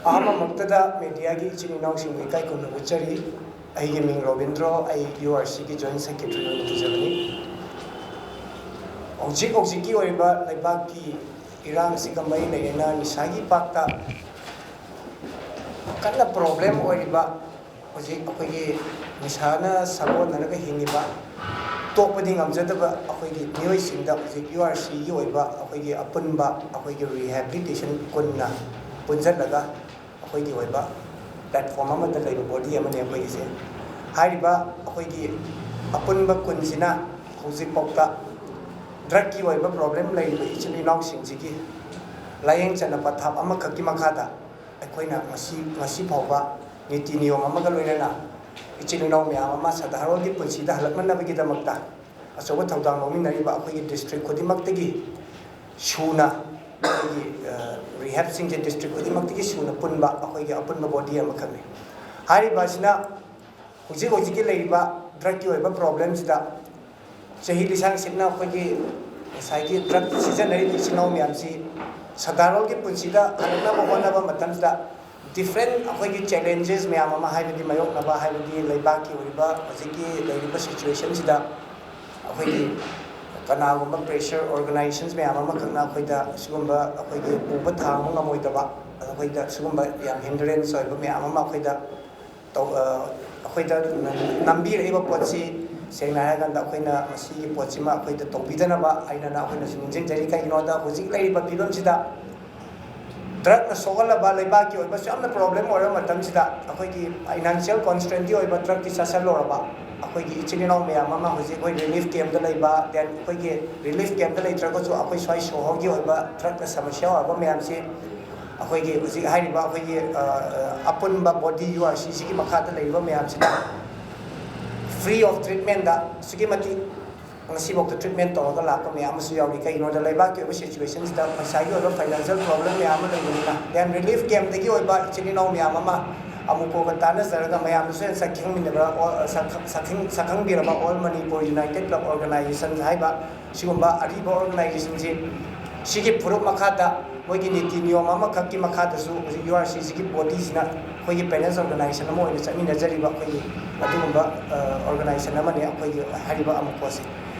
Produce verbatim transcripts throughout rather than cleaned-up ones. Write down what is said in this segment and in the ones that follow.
ꯑꯍꯥꯟꯕꯃꯛꯇꯗ ꯃꯦꯗꯤꯌꯥꯒꯤ ꯏꯆꯤꯟ ꯏꯅꯥꯎꯁꯤꯡꯕꯨ ꯏꯀꯥꯏ ꯈꯨꯝꯅꯕ ꯎꯠꯆꯔꯤ꯫ ꯑꯩꯒꯤ ꯃꯤꯡ ꯔꯣꯕꯤꯟꯗ꯭ꯔꯣ, ꯑꯩ ꯌꯨ ꯑꯥꯔ ꯁꯤꯒꯤ ꯖꯣꯏꯟ ꯁꯦꯀ꯭ꯔꯦꯇꯔꯤ ꯑꯣꯏꯅ ꯄꯨꯖꯕꯅꯤ꯫ ꯍꯧꯖꯤꯛ ꯍꯧꯖꯤꯛꯀꯤ ꯑꯣꯏꯔꯤꯕ ꯂꯩꯕꯥꯛꯀꯤ ꯏꯔꯥꯡ ꯑꯁꯤꯒ ꯃꯔꯤ ꯂꯩꯅꯅ ꯅꯤꯁꯥꯒꯤ ꯄꯥꯛꯇ ꯀꯟꯅ ꯄ꯭ꯔꯣꯕ꯭ꯂꯦꯝ ꯑꯣꯏꯔꯤꯕ, ꯍꯧꯖꯤꯛ ꯑꯩꯈꯣꯏꯒꯤ ꯅꯤꯁꯥꯅ ꯁꯥꯒꯣꯟꯅꯔꯒ ꯍꯤꯡꯉꯤꯕ, ꯇꯣꯛꯄꯗꯤ ꯉꯝꯖꯗꯕ ꯑꯩꯈꯣꯏꯒꯤ ꯃꯤꯑꯣꯏꯁꯤꯡꯗ ꯍꯧꯖꯤꯛ ꯌꯨ ꯑꯥꯔ ꯁꯤꯒꯤ ꯑꯣꯏꯕ ꯑꯩꯈꯣꯏꯒꯤ ꯑꯄꯨꯟꯕ ꯑꯩꯈꯣꯏꯒꯤ ꯔꯤꯍꯦꯕꯤꯂꯤꯇꯦꯁꯟ ꯀꯨꯟꯅ ꯄꯨꯟꯁꯤꯜꯂꯒ ꯑꯩꯈꯣꯏꯒꯤ ꯑꯣꯏꯕ ꯄ꯭ꯂꯦꯠꯐꯣꯝ ꯑꯃꯗ ꯂꯩꯕ ꯕꯣꯗꯤ ꯑꯃꯅꯤ ꯑꯩꯈꯣꯏꯒꯤꯁꯦ꯫ ꯍꯥꯏꯔꯤꯕ ꯑꯩꯈꯣꯏꯒꯤ ꯑꯄꯨꯟꯕ ꯀꯨꯟꯁꯤꯅ ꯍꯧꯖꯤꯛꯐꯥꯎꯗ ꯗ꯭ꯔꯒꯀꯤ ꯑꯣꯏꯕ ꯄ꯭ꯔꯣꯕ꯭ꯂꯦꯝ ꯂꯩꯔꯤꯕ ꯏꯆꯤꯜ ꯏꯅꯥꯎꯁꯤꯡꯁꯤꯒꯤ ꯂꯥꯏꯌꯦꯡ ꯆꯠꯅ ꯄꯊꯥꯞ ꯑꯃꯈꯛꯀꯤ ꯃꯈꯥꯗ ꯑꯩꯈꯣꯏꯅ ꯉꯁꯤ, ꯉꯁꯤ ꯐꯥꯎꯕ ꯅꯤꯇꯤ ꯅꯤꯌꯣꯝ ꯑꯃꯒ ꯂꯣꯏꯅꯅ ꯏꯆꯤꯜ ꯏꯅꯥꯎ ꯃꯌꯥꯝ ꯑꯃ ꯁꯗꯥꯔꯣꯜꯒꯤ ꯄꯨꯟꯁꯤꯗ ꯍꯜꯂꯛꯅꯅꯕꯒꯤꯗꯃꯛꯇ ꯑꯆꯧꯕ ꯊꯧꯗꯥꯡ ꯂꯧꯃꯤꯟꯅꯔꯤꯕ ꯑꯩꯈꯣꯏꯒꯤ ꯗꯤꯁꯇ꯭ꯔꯤꯛ ꯈꯨꯗꯤꯡꯃꯛꯇꯒꯤ ꯁꯨꯅ ꯑꯩꯈꯣꯏꯒꯤ, ꯑ, ꯔꯤꯍꯦꯕꯁꯤꯡꯁꯦ ꯗꯤꯁꯇ꯭ꯔꯤꯛ ꯈꯨꯗꯤꯡꯃꯛꯇꯒꯤ ꯁꯨꯅ ꯄꯨꯟꯕ ꯑꯩꯈꯣꯏꯒꯤ ꯑꯄꯨꯟꯕ ꯕꯣꯗꯤ ꯑꯃꯈꯛꯅꯤ꯫ ꯍꯥꯏꯔꯤꯕ ꯑꯁꯤꯅ ꯍꯧꯖꯤꯛ ꯍꯧꯖꯤꯛꯀꯤ ꯂꯩꯔꯤꯕ ꯗ꯭ꯔꯒꯀꯤ ꯑꯣꯏꯕ ꯄ꯭ꯔꯣꯕ꯭ꯂꯦꯝꯁꯤꯗ ꯆꯍꯤ ꯂꯤꯁꯥꯡ ꯁꯤꯠꯅ ꯑꯩꯈꯣꯏꯒꯤ ꯉꯁꯥꯏꯒꯤ ꯗ꯭ꯔꯒ ꯁꯤꯖꯤꯟꯅꯔꯤꯕ ꯏꯆꯤꯜ ꯏꯅꯥꯎ ꯃꯌꯥꯝꯁꯤ ꯁꯗꯥꯔꯣꯜꯒꯤ ꯄꯨꯟꯁꯤꯗ ꯍꯜꯂꯛꯅꯕ ꯍꯣꯠꯅꯕ ꯃꯇꯝꯁꯤꯗ ꯗꯤꯐ꯭ꯔꯦꯟ ꯑꯩꯈꯣꯏꯒꯤ ꯆꯦꯂꯦꯟꯖꯦꯁ ꯃꯌꯥꯝ ꯑꯃ, ꯍꯥꯏꯕꯗꯤ ꯃꯥꯌꯣꯛꯅꯕ, ꯍꯥꯏꯕꯗꯤ ꯂꯩꯕꯥꯛꯀꯤ ꯑꯣꯏꯕ ꯍꯧꯖꯤꯛꯀꯤ ꯂꯩꯔꯤꯕ ꯁꯤꯆꯨꯋꯦꯁꯟꯁꯤꯗ ꯑꯩꯈꯣꯏꯒꯤ ꯀꯅꯥꯒꯨꯝꯕ ꯄ꯭ꯔꯦꯁꯔ ꯑꯣꯔꯒꯅꯥꯏꯖꯦꯁꯟꯁ ꯃꯌꯥꯝ ꯑꯃꯈꯛꯅ ꯑꯩꯈꯣꯏꯗ ꯁꯤꯒꯨꯝꯕ ꯑꯩꯈꯣꯏꯒꯤ ꯄꯨꯕ ꯊꯥꯡꯕ ꯉꯝꯃꯣꯏꯗꯕ, ꯑꯩꯈꯣꯏꯗ ꯁꯤꯒꯨꯝꯕ ꯌꯥꯝ ꯍꯤꯟꯗ꯭ꯔꯦꯟꯁ ꯑꯣꯏꯕ ꯃꯌꯥꯝ ꯑꯃ ꯑꯩꯈꯣꯏꯗ ꯇꯧ-, ꯑ, ꯑꯩꯈꯣꯏꯗ ꯅꯝꯕꯤꯔꯛꯏꯕ ꯄꯣꯠꯁꯤ, ꯁꯦꯡꯅ ꯍꯥꯏꯔꯀꯥꯟꯗ, ꯑꯩꯈꯣꯏꯅ ꯃꯁꯤꯒꯤ ꯄꯣꯠꯁꯤꯃ ꯑꯩꯈꯣꯏꯗ ꯇꯧꯕꯤꯗꯅꯕ ꯍꯥꯏꯅꯅ ꯑꯩꯈꯣꯏꯅꯁꯨ ꯅꯤꯡꯁꯤꯡꯖꯔꯤ꯫ ꯀꯩꯒꯤꯅꯣꯗ ꯍꯧꯖꯤꯛ ꯂꯩꯔꯤꯕ ꯐꯤꯕꯝꯁꯤꯗ ꯗ꯭ꯔꯒꯅ ꯁꯣꯛꯍꯜꯂꯕ, ꯂꯩꯕꯥꯛꯀꯤ ꯑꯣꯏꯕꯁꯨ ꯌꯥꯝꯅ ꯄ꯭ꯔꯣꯕ꯭ꯂꯦꯝ ꯑꯣꯏꯔꯕ ꯃꯇꯝꯁꯤꯗ, ꯑꯩꯈꯣꯏꯒꯤ ꯐꯥꯏꯅꯥꯟꯁꯤꯌꯦꯜ ꯀꯣꯟꯁꯇ꯭ꯔꯦꯟꯗꯤ ꯑꯣꯏꯕ ꯗ꯭ꯔꯒꯇꯤ ꯆꯥꯁꯤꯜꯂꯨꯔꯕ ꯑꯩꯈꯣꯏꯒꯤ ꯏꯆꯤꯜ ꯏꯅꯥꯎ ꯃꯌꯥꯝ ꯑꯃ ꯍꯧꯖꯤꯛ ꯑꯩꯈꯣꯏ ꯔꯤꯂꯤꯐ ꯀꯦꯝꯞꯇ ꯂꯩꯕ, then ꯑꯩꯈꯣꯏꯒꯤ ꯔꯤꯂꯤꯐ ꯀꯦꯝꯞꯇ ꯂꯩꯇ꯭ꯔꯒꯁꯨ ꯑꯩꯈꯣꯏ ꯁ꯭ꯋꯥꯏ ꯁꯣꯍꯣꯔꯒꯤ ꯑꯣꯏꯕ ꯗ꯭ꯔꯒꯅ ꯁꯃꯁ꯭ꯌꯥ ꯑꯣꯏꯔꯕ ꯃꯌꯥꯝꯁꯤ ꯑꯩꯈꯣꯏꯒꯤ ꯍꯧꯖꯤꯛ ꯍꯥꯏꯔꯤꯕ ꯑꯩꯈꯣꯏꯒꯤ, ꯑ, ꯑꯄꯨꯟꯕ ꯕꯣꯗꯤ ꯌꯨ ꯑꯥꯔ ꯁꯤꯁꯤꯒꯤ ꯃꯈꯥꯗ ꯂꯩꯔꯤꯕ ꯃꯌꯥꯝꯁꯤꯗ ꯐ꯭ꯔꯤ ꯑꯣꯐ ꯇ꯭ꯔꯤꯠꯃꯦꯟꯗ ꯑꯁꯨꯛꯀꯤ ꯃꯇꯤꯛ ꯉꯁꯤꯐꯥꯎꯗ ꯇ꯭ꯔꯤꯠꯃꯦꯟ ꯇꯧꯔꯒ ꯂꯥꯛꯄ ꯃꯌꯥꯝ ꯑꯃꯁꯨ ꯌꯥꯎꯔꯤ꯫ ꯀꯩꯒꯤꯅꯣꯗ ꯂꯩꯕꯥꯛꯀꯤ ꯑꯣꯏꯕ ꯁꯤꯆꯨꯋꯦꯁꯟꯁꯤꯗ ꯄꯩꯁꯥꯒꯤ ꯑꯣꯏꯕ ꯐꯥꯏꯅꯥꯟꯁꯤꯌꯦꯜ ꯄ꯭ꯔꯣꯕ꯭ꯂꯦꯝ ꯃꯌꯥꯝ ꯑꯃ ꯂꯩꯕꯅꯤꯅ, then ꯔꯤꯂꯤꯐ ꯀꯦꯝꯞꯇꯒꯤ ꯑꯣꯏꯕ ꯏꯆꯤꯜ ꯏꯅꯥꯎ ꯃꯌꯥꯝ ꯑꯃ ꯑꯃꯨꯛ ꯀꯣꯛꯀ ꯇꯥꯟꯅꯖꯔꯒ ꯃꯌꯥꯝꯅꯁꯨ ꯍꯦꯟꯅ ꯁꯛꯈꯪꯃꯤꯟꯅꯕ, ꯑꯣ, ꯁꯛꯈꯪ-, ꯁꯛꯈꯪ-, ꯁꯛꯈꯪꯕꯤꯔꯕ All Manipur United Club Organization ꯍꯥꯏꯕ ꯁꯤꯒꯨꯝꯕ ꯑꯔꯤꯕ ꯑꯣꯔꯒꯅꯥꯏꯖꯦꯁꯟꯁꯤ, ꯁꯤꯒꯤ ꯐꯨꯔꯨꯞ ꯃꯈꯥꯗ ꯑꯩꯈꯣꯏꯒꯤ ꯅꯤꯇꯤ ꯅꯤꯌꯣꯝ ꯑꯃꯈꯛꯀꯤ ꯃꯈꯥꯗꯁꯨ ꯍꯧꯖꯤꯛ ꯌꯨ ꯑꯥꯔ ꯁꯤꯁꯤꯒꯤ ꯕꯣꯗꯤꯁꯤꯅ ꯑꯩꯈꯣꯏꯒꯤ ꯄꯦꯔꯦꯟꯁ ꯑꯣꯔꯒꯅꯥꯏꯖꯦꯁꯟ ꯑꯃ ꯑꯣꯏꯅ ꯆꯠꯃꯤꯟꯅꯖꯔꯤꯕ ꯑꯩꯈꯣꯏꯒꯤ ꯑꯗꯨꯒꯨꯝꯕ ꯑꯣꯔꯒꯅꯥꯏꯖꯦꯁꯟ ꯑꯃꯅꯤ ꯑꯩꯈꯣꯏꯒꯤ ꯍꯥꯏꯔꯤꯕ ꯑꯃꯨꯀꯣꯁꯦ꯫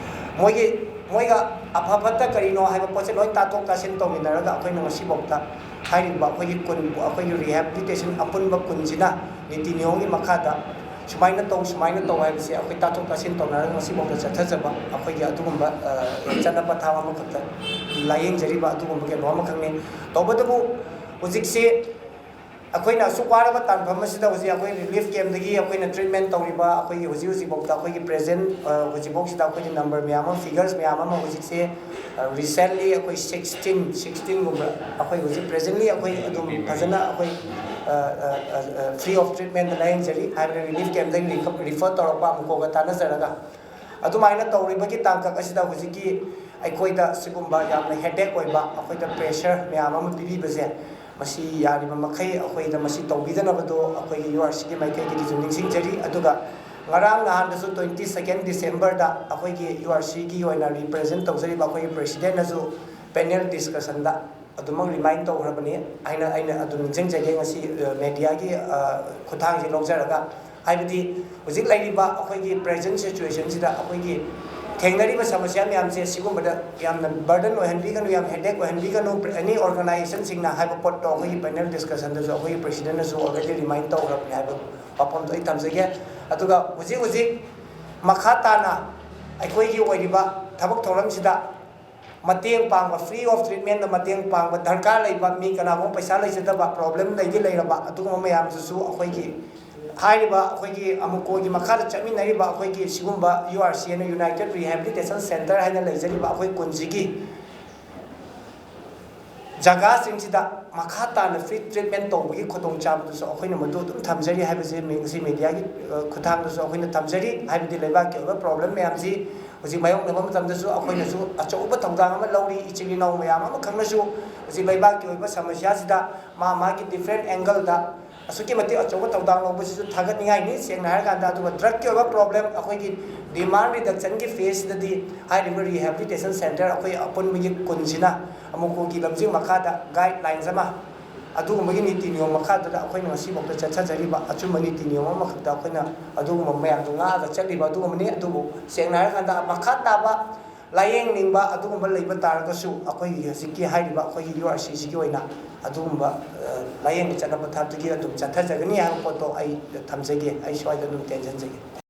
ꯃꯣꯏꯒꯤ ꯃꯣꯏꯒ ꯑꯐ ꯐꯠꯇ ꯀꯔꯤꯅꯣ ꯍꯥꯏꯕ ꯄꯣꯠꯁꯦ ꯂꯣꯏ ꯇꯥꯊꯣꯛ ꯇꯥꯁꯤꯟ ꯇꯧꯃꯤꯟꯅꯔꯒ ꯑꯩꯈꯣꯏꯅ ꯉꯁꯤꯐꯥꯎꯗ ꯍꯥꯏꯔꯤꯕ ꯑꯩꯈꯣꯏꯒꯤ ꯀꯨꯟ ꯑꯩꯈꯣꯏꯒꯤ ꯔꯤꯍꯦꯕꯤꯂꯤꯇꯦꯁꯟ ꯑꯄꯨꯟꯕ ꯀꯨꯟꯁꯤꯅ ꯅꯤꯇꯤ ꯅꯤꯌꯣꯝꯒꯤ ꯃꯈꯥꯗ ꯁꯨꯃꯥꯏꯅ ꯇꯧ ꯁꯨꯃꯥꯏꯅ ꯇꯧ ꯍꯥꯏꯕꯁꯦ ꯑꯩꯈꯣꯏ ꯇꯥꯊꯣꯛ ꯇꯥꯁꯤꯟ ꯇꯧꯅꯔꯒ ꯉꯁꯤꯐꯥꯎꯗ ꯆꯠꯊꯖꯕ ꯑꯩꯈꯣꯏꯒꯤ ꯑꯗꯨꯒꯨꯝꯕ ꯆꯠꯅ ꯄꯊꯥꯞ ꯑꯃꯈꯛꯇ ꯂꯥꯏꯌꯦꯡꯖꯔꯤꯕ ꯑꯗꯨꯒꯨꯝꯕ ꯀꯩꯅꯣ ꯑꯃꯈꯛꯅꯤ꯫ ꯇꯧꯕꯇꯕꯨ ꯍꯧꯖꯤꯛꯁꯤ ꯑꯩꯈꯣꯏꯅ ꯑꯁꯨꯛ ꯋꯥꯔꯕ ꯇꯥꯟꯐꯝ ꯑꯁꯤꯗ ꯍꯧꯖꯤꯛ ꯑꯩꯈꯣꯏ ꯔꯤꯂꯤꯐ ꯀꯦꯝꯗꯒꯤ ꯑꯩꯈꯣꯏꯅ ꯇ꯭ꯔꯤꯠꯃꯦꯟ ꯇꯧꯔꯤꯕ ꯑꯩꯈꯣꯏꯒꯤ ꯍꯧꯖꯤꯛ ꯍꯧꯖꯤꯛꯐꯥꯎꯗ ꯑꯩꯈꯣꯏꯒꯤ ꯄ꯭ꯔꯦꯖꯦꯟ ꯍꯧꯖꯤꯛꯐꯥꯎꯁꯤꯗ ꯑꯩꯈꯣꯏꯒꯤ ꯅꯝꯕꯔ ꯃꯌꯥꯝ ꯑꯃ ꯐꯤꯒꯔꯁ ꯃꯌꯥꯝ ꯑꯃ ꯍꯧꯖꯤꯛꯁꯦ ꯔꯤꯁꯦꯟꯂꯤ ꯑꯩꯈꯣꯏ ꯁꯤꯛꯁꯇꯤꯟ ꯁꯤꯛꯁꯇꯤꯟꯒꯨꯝꯕ ꯑꯩꯈꯣꯏ ꯍꯧꯖꯤꯛ ꯄ꯭ꯔꯦꯖꯦꯟꯂꯤ ꯑꯩꯈꯣꯏ ꯑꯗꯨꯝ ꯐꯖꯅ ꯑꯩꯈꯣꯏ ꯐ꯭ꯔꯤ ꯑꯣꯐ ꯇ꯭ꯔꯤꯠꯃꯦꯟꯗ ꯂꯥꯌꯦꯡꯖꯔꯤ ꯍꯥꯏꯕꯗꯤ ꯔꯤꯂꯤꯐ ꯀꯦꯝꯗꯒꯤ ꯔꯤꯐꯔ ꯇꯧꯔꯛꯄ ꯑꯃꯨꯛꯀꯣꯒ ꯇꯥꯟꯅꯖꯔꯒ ꯑꯗꯨꯃꯥꯏꯅ ꯇꯧꯔꯤꯕꯒꯤ ꯇꯥꯡꯀꯛ ꯑꯁꯤꯗ ꯍꯧꯖꯤꯛꯀꯤ ꯑꯩꯈꯣꯏꯗ ꯁꯤꯒꯨꯝꯕ ꯌꯥꯝꯅ ꯍꯦꯗꯦꯛ ꯑꯣꯏꯕ ꯑꯩꯈꯣꯏꯗ ꯄ꯭ꯔꯦꯁꯔ ꯃꯌꯥꯝ ꯑꯃ ꯄꯤꯕꯤꯕꯁꯦ ꯃꯁꯤ ꯌꯥꯔꯤꯕ ꯃꯈꯩ ꯑꯩꯈꯣꯏꯗ ꯃꯁꯤ ꯇꯧꯕꯤꯗꯅꯕꯗꯣ ꯑꯩꯈꯣꯏꯒꯤ ꯌꯨ ꯑꯥꯔ ꯁꯤꯒꯤ ꯃꯥꯏꯀꯩꯗꯒꯤꯁꯨ ꯅꯤꯡꯁꯤꯡꯖꯔꯤ꯫ ꯑꯗꯨꯒ ꯉꯔꯥꯡ ꯅꯍꯥꯟꯗꯁꯨ twenty second December ꯗ ꯑꯩꯈꯣꯏꯒꯤ ꯌꯨ ꯑꯥꯔ ꯁꯤꯒꯤ ꯑꯣꯏꯅ ꯔꯤꯄ꯭ꯔꯖꯦꯟ ꯇꯧꯖꯔꯤꯕ ꯑꯩꯈꯣꯏꯒꯤ ꯄ꯭ꯔꯦꯁꯤꯗꯦꯟꯅꯁꯨ ꯄꯦꯅꯦꯜ ꯗꯤꯁꯀꯁꯟꯗ ꯑꯗꯨꯃꯛ ꯔꯤꯃꯥꯏꯟ ꯇꯧꯈ꯭ꯔꯕꯅꯤ ꯍꯥꯏꯅ ꯑꯩꯅ ꯑꯗꯨꯝ ꯅꯤꯡꯁꯤꯡꯖꯒꯦ꯫ ꯉꯁꯤ ꯃꯦꯗꯤꯌꯥꯒꯤ ꯈꯨꯠꯊꯥꯡꯁꯤ ꯂꯧꯖꯔꯒ ꯍꯥꯏꯕꯗꯤ ꯍꯧꯖꯤꯛ ꯂꯩꯔꯤꯕ ꯑꯩꯈꯣꯏꯒꯤ ꯄ꯭ꯔꯦꯖꯦꯟ ꯁꯤꯆꯨꯋꯦꯁꯟꯁꯤꯗ ꯑꯩꯈꯣꯏꯒꯤ ꯊꯦꯡꯅꯔꯤꯕ ꯁꯃꯁ꯭ꯌꯥ ꯃꯌꯥꯝꯁꯦ ꯁꯤꯒꯨꯝꯕꯗ ꯌꯥꯝꯅ ꯕꯔꯗꯟ ꯑꯣꯏꯍꯟꯕꯤꯒꯅꯨ, ꯌꯥꯝ ꯍꯦꯗꯦꯛ ꯑꯣꯏꯍꯟꯕꯤꯒꯅꯨ꯫ ꯑꯦꯅꯤ ꯑꯣꯔꯒꯅꯥꯏꯖꯦꯁꯟꯁꯤꯡꯅ ꯍꯥꯏꯕ ꯄꯣꯠꯇꯣ ꯑꯩꯈꯣꯏꯒꯤ ꯄꯦꯅꯦꯜ ꯗꯤꯁꯀꯁꯟꯗꯁꯨ ꯑꯩꯈꯣꯏꯒꯤ ꯄ꯭ꯔꯦꯁꯤꯗꯦꯟꯅꯁꯨ ꯑꯣꯜꯔꯦꯗꯤ ꯔꯤꯃꯥꯏꯟ ꯇꯧꯈ꯭ꯔꯕꯅꯤ ꯍꯥꯏꯕ ꯋꯥꯐꯝꯗꯣ ꯑꯩ ꯊꯝꯖꯒꯦ꯫ ꯑꯗꯨꯒ ꯍꯧꯖꯤꯛ ꯍꯧꯖꯤꯛ ꯃꯈꯥ ꯇꯥꯅ ꯑꯩꯈꯣꯏꯒꯤ ꯑꯣꯏꯔꯤꯕ ꯊꯕꯛ ꯊꯧꯔꯝꯁꯤꯗ ꯃꯇꯦꯡ ꯄꯥꯡꯕ, ꯐ꯭ꯔꯤ ꯑꯣꯐ ꯇ꯭ꯔꯤꯠꯃꯦꯟꯗ ꯃꯇꯦꯡ ꯄꯥꯡꯕ, ꯗꯔꯀꯥꯔ ꯂꯩꯕ ꯃꯤ ꯀꯅꯥꯒꯨꯝꯕ ꯄꯩꯁꯥ ꯂꯩꯖꯗꯕ, ꯄ꯭ꯔꯣꯕ꯭ꯂꯦꯝ ꯂꯩꯗꯤ ꯂꯩꯔꯕ ꯑꯗꯨꯒꯨꯝꯕ ꯃꯌꯥꯝꯗꯨꯁꯨ ꯑꯩꯈꯣꯏꯒꯤ ꯍꯥꯏꯔꯤꯕ ꯑꯩꯈꯣꯏꯒꯤ ꯑꯃꯨꯀꯣꯒꯤ ꯃꯈꯥꯗ ꯆꯠꯃꯤꯟꯅꯔꯤꯕ ꯑꯩꯈꯣꯏꯒꯤ ꯁꯤꯒꯨꯝꯕ ꯌꯨ ꯑꯥꯔ ꯁꯤ ꯑꯅ ꯌꯨꯅꯥꯏꯇꯦꯠ ꯔꯤꯍꯦꯕꯤꯂꯤꯇꯦꯁꯟ ꯁꯦꯟꯇꯔ ꯍꯥꯏꯅ ꯂꯩꯖꯔꯤꯕ ꯑꯩꯈꯣꯏ ꯀꯨꯟꯁꯤꯒꯤ ꯖꯒꯥꯁꯤꯡꯁꯤꯗ ꯃꯈꯥ ꯇꯥꯅ ꯐ꯭ꯔꯤ ꯇ꯭ꯔꯤꯠꯃꯦꯟ ꯇꯧꯕꯒꯤ ꯈꯨꯗꯣꯡꯆꯥꯕꯗꯨꯁꯨ ꯑꯩꯈꯣꯏꯅ ꯃꯗꯨ ꯑꯗꯨꯝ ꯊꯝꯖꯔꯤ ꯍꯥꯏꯕꯁꯤ ꯃꯤ-, ꯉꯁꯤ ꯃꯦꯗꯤꯌꯥꯒꯤ, ꯑ, ꯈꯨꯠꯊꯥꯡꯗꯁꯨ ꯑꯩꯈꯣꯏꯅ ꯊꯝꯖꯔꯤ꯫ ꯍꯥꯏꯕꯗꯤ ꯂꯩꯕꯥꯛꯀꯤ ꯑꯣꯏꯕ ꯄ꯭ꯔꯣꯕ꯭ꯂꯦꯝ ꯃꯌꯥꯝꯁꯤ ꯍꯧꯖꯤꯛ ꯃꯥꯌꯣꯛꯅꯕ ꯃꯇꯝꯗꯁꯨ ꯑꯩꯈꯣꯏꯅꯁꯨ ꯑꯆꯧꯕ ꯊꯧꯗꯥꯡ ꯑꯃ ꯂꯧꯔꯤ꯫ ꯏꯆꯤꯜ ꯏꯅꯥꯎ ꯃꯌꯥꯝ ꯑꯃꯈꯛꯅꯁꯨ ꯍꯧꯖꯤꯛ ꯂꯩꯕꯥꯛꯀꯤ ꯑꯣꯏꯕ ꯁꯃꯁ꯭ꯌꯥꯁꯤꯗ ꯃꯥ ꯃꯥꯒꯤ ꯗꯤꯐ꯭ꯔꯦꯟ ꯑꯦꯡꯒꯜꯗ ꯑꯁꯨꯛꯀꯤ ꯃꯇꯤꯛ ꯑꯆꯧꯕ ꯊꯧꯗꯥꯡ ꯂꯧꯕꯁꯤꯁꯨ ꯊꯥꯒꯠꯅꯤꯡꯉꯥꯏꯅꯤ꯫ ꯁꯦꯡꯅ ꯍꯥꯏꯔꯀꯥꯟꯗ, ꯑꯗꯨꯒ ꯗ꯭ꯔꯒꯀꯤ ꯑꯣꯏꯕ ꯄ꯭ꯔꯣꯕ꯭ꯂꯦꯝ, ꯑꯩꯈꯣꯏꯒꯤ ꯗꯤꯃꯥꯟ ꯔꯤꯗꯛꯁꯟꯒꯤ ꯐꯦꯁꯇꯗꯤ ꯍꯥꯏꯔꯤꯕ ꯔꯤꯍꯦꯕꯤꯂꯤꯇꯦꯁꯟ ꯁꯦꯟꯇꯔ ꯑꯩꯈꯣꯏ ꯑꯄꯨꯟꯕꯒꯤ ꯀꯨꯟꯁꯤꯅ ꯑꯃꯨꯀꯣꯒꯤ ꯂꯝꯖꯤꯡ ꯃꯈꯥꯗ ꯒꯥꯏꯗꯂꯥꯏꯟꯁ ꯑꯃ, ꯑꯗꯨꯒꯨꯝꯕꯒꯤ ꯅꯤꯇꯤ ꯅꯤꯌꯣꯝ ꯃꯈꯥꯗꯨꯗ ꯑꯩꯈꯣꯏꯅ ꯉꯁꯤꯐꯥꯎꯗ ꯆꯠꯊꯖꯔꯤꯕ ꯑꯆꯨꯝꯕ ꯅꯤꯇꯤ ꯅꯤꯌꯣꯝ ꯑꯃꯈꯛꯇ ꯑꯩꯈꯣꯏꯅ ꯑꯗꯨꯒꯨꯝꯕ ꯃꯌꯥꯝꯗꯣ ꯉꯥꯛꯑꯒ ꯆꯠꯂꯤꯕ ꯑꯗꯨꯒꯨꯝꯕꯅꯤ꯫ ꯑꯗꯨꯕꯨ ꯁꯦꯡꯅ ꯍꯥꯏꯔꯀꯥꯟꯗ, ꯃꯈꯥ ꯇꯥꯕ ꯂꯥꯏꯌꯦꯡꯅꯤꯡꯕ ꯑꯗꯨꯒꯨꯝꯕ ꯂꯩꯕ ꯇꯥꯔꯒꯁꯨ, ꯑꯩꯈꯣꯏꯒꯤ ꯍꯧꯖꯤꯛꯀꯤ ꯍꯥꯏꯔꯤꯕ ꯑꯩꯈꯣꯏꯒꯤ ꯌꯨ ꯑꯥꯔ ꯁꯤꯁꯤꯒꯤ ꯑꯣꯏꯅ ꯑꯗꯨꯒꯨꯝꯕ, ꯑ, ꯂꯥꯏꯌꯦꯡꯕ ꯆꯠꯅꯕ ꯊꯥꯛꯇꯒꯤ ꯑꯗꯨꯝ ꯆꯠꯊꯖꯒꯅꯤ ꯍꯥꯏꯕ ꯄꯣꯠꯇꯣ ꯑꯩ ꯊꯝꯖꯒꯦ꯫ ꯑꯩ ꯁ꯭ꯋꯥꯏꯗ ꯑꯗꯨꯝ ꯇꯦꯟꯁꯤꯟꯖꯒꯦ꯫